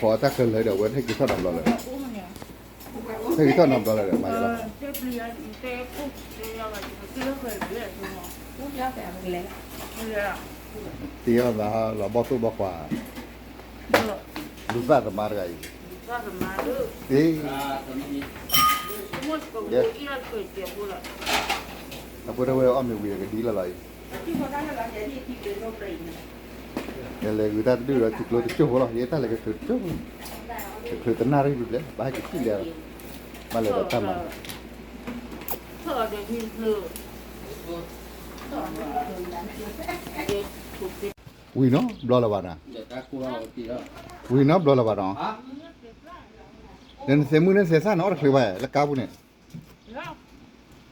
ပှၤတၢ်ခဲလၢာ်ဒီး အဝဲဟဲက့ၤထီၣ်နီတဘျီလၢၤ, ဟဲက့ၤထီၣ်နီတဘျီလၢၤဒီး မၤယလီၤ, တ့အီၣ်သးလီၤဘီၣ်သိၣ်ဘီၣ်ခွါ, လူသၣ်သမါတဂၤအံၤ, တ့ အဖိတဝဲအီၣ်မ့ၤဝံၤဒီးကဒံလီၤလီၤအံၤ, ယလဲၤဂုာ်တၢ်တဒုဒီး ထံကျိတကၠိၢ်ဖိလီၤ, ယတၢ်လဲၤကချုးတကၠိၢ်ဖိလီၤ, ယတၢ်လဲၤကချုးတကၠိၢ်ဖိ, ကချုးတနၣ်ရံၣ်ဘျဲၣ်ဘျဲၣ် ဘၣ်ဟဲကစံၣ်လဲၤလီၤ, ဘၣ်လဲၤဒီးတၢ်မၤ ဝံၤနီတဘျီလၢၤဘၣ်နီၤ, ဝံၤနီတဘျီလၢၤဘၣ်နီၤ, ဒီးနသဲမုၣ်န့ၣ်သဲစၢ်န့ၣ် အီၣ်တချုးဘၣ် လၢကါပူၤန့ၣ်,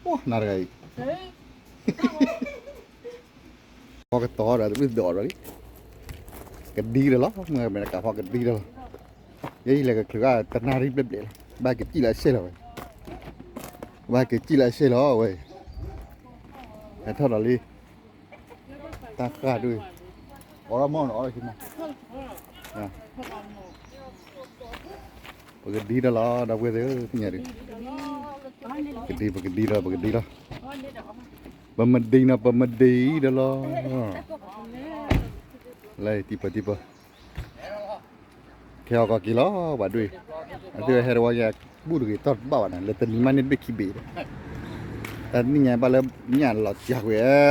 အိၣ်နၤတဂၤအံၤ, ဖီကတီၤဒီး တဘျုးဒီးဒီးလံ, ကဒံဒီးလီၤ, မ့ၢ်မ့ၢ်တကးဖီကဒံဒီးလီၤ, ယဲယလဲၤကချုးဂၤတနၣ်ရံၣ်ဘျဲၣ်ဘျဲၣ်လီၤ, ဘၣ်ကစံၣ်လၢအဆဲလီၤဝဲ, ဘၣ်ကစံၣ်လၢအဆဲလီၤဝဲ, ဟဲထီၣ်ဒီးလံ တၢ်ဃၢ်ဒ်အံၤ, အီၣ်လီၤမီၢ်နီၤ အီၣ်လီၤဆ့မီၢ်, ပကဒံဒီးလီၤ ဒီပုၢ်ဝဲၢ်သ့ၣ်ဧၢ သ့ၣ်ညါဒုး, ကဒံ ပကဒံဒီး ပကဒံလီၤ, ပမဒံနီၤ ပမဒံဒီးလီၤ, လၢတံၤပၢၢ်တံၤပၢၢ် ခဲအီၤကီးက့ၤလီၤ ပှၤဒွဲၣ်, အသ့ၣ်ဝဲဟဲတဝီညါ ဘူၣ်တဂ့ၤတီၢ်တဘၣ်ဘၣ်န့ၣ် လၢတနံၤမးန့ၣ်တဘ့ၣ်ခံဘ့ၣ်, တၢ်နံၣ်ညါဘၣ်လၢညၣ်လီၤစှၤကွံာ်,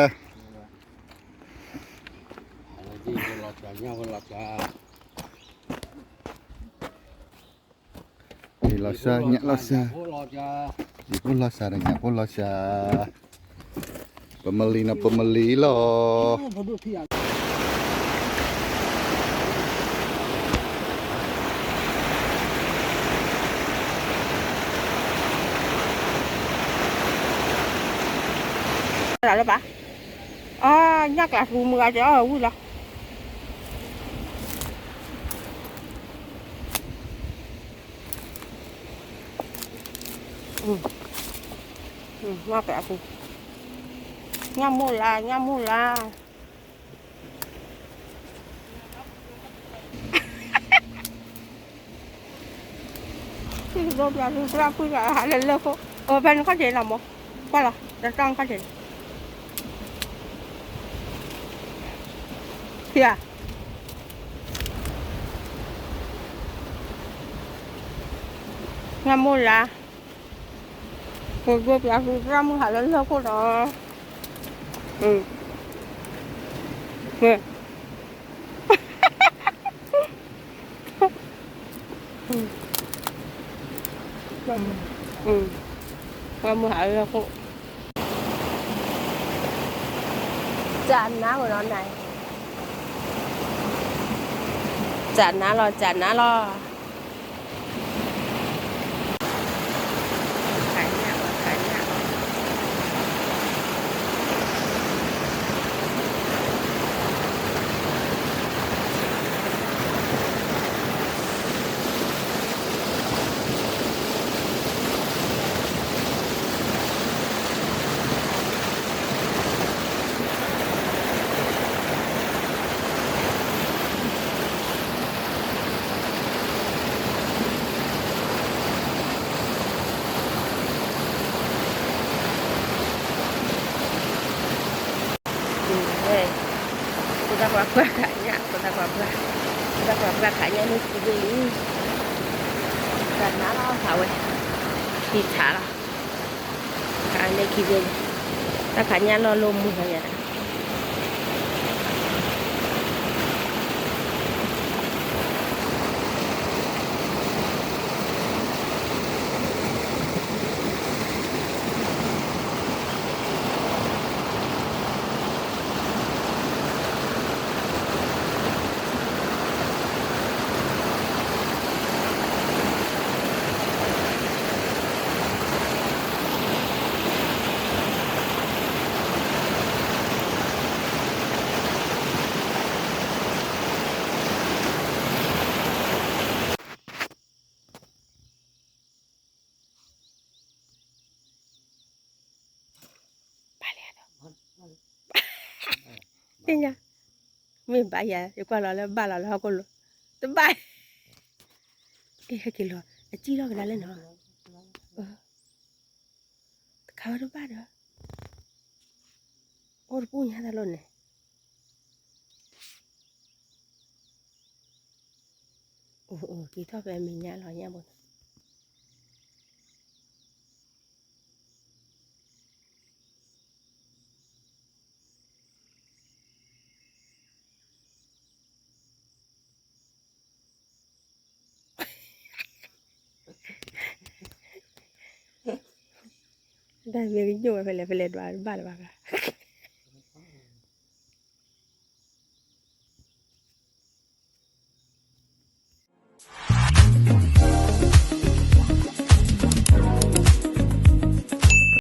လီၤစှၤ ညၣ်လီၤစှၤ, ယဖိလီၤစှၤဒီးညၣ်ဖိလီၤစှၤ, ပမလံနီၤ ပမလံလီၤ. လၢဘၣ်, အ ညၣ်ကျးသူမုၢ်ဂၤကဲအီၣ်ဝံၤလီၤ. ညၣ်မိၢ်လါ ညၣ်မိၢ်လါ, သံၣ်ဒိၣ်ပျးသုသရၣ်ဖုဂၤဟးလၢလၢၢ်ခိၣ်, အဖဲနခီၣ်ထံးလီၤမး, ကွၢ်လီၤ တၢ်တၢ်နခီၣ်ထံးန့ၣ်, ဖံဧါ, ညၣ်မိၢ်လါ, သံၣ်ဒိၣ်ပျးသုသရၣ်မုၣ်ဟးလၢလၢၢ်ခိၣ်ဒီး, ပှၤမုၢ်ဟးလၢလၢၢ်ခိၣ်, ကနါဝဲလီၤနၤ, ကနါလီၤ ကနါလီၤ. ဖိသၣ်ခွါပှၢ်ခးညၣ် ဖိသၣ်ခွါပှၢ်, ဖိသၣ်ခွါပှၢ်ခးညၣ်န့ၢ်ခံဘ့ၣ်လံ, တၢ်နါလီၤခးဝဲ, ဖံဆးလီၤ, ခးန့ၢ်ခံဘ့ၣ်လံ, တၢ်ခးညၣ်လီၢ်လီၢ်မုၢ်လီၤယၤ သ့ၣ်ညါ, မ့ၢ်ဘၣ်ယၤ ယကွၢ်လီၤလၢဘၣ်လီၤလၢဟီၣ်ခိၣ်လိၤ, တဘၣ်, ကဲ ဟဲက့ၤလီၤ အစံၣ်လီၤကဒါလဲၣ်နီၤ, တခါဝဲတဘၣ်ဒီး, အိၣ်တပူၤညါတၢ်လီၢ်န့ၣ်, အိၣ်အိၣ် က့ၤထီၣ်ဖဲမဲာ်ညါလီၤညါဘိ တၢ်မ့ၢ်ကညိၣ်ဝဲဖဲလဲၣ်ဖဲလဲၣ်ဒွးဘၣ်လၢၤဘၣ်ဂၤ,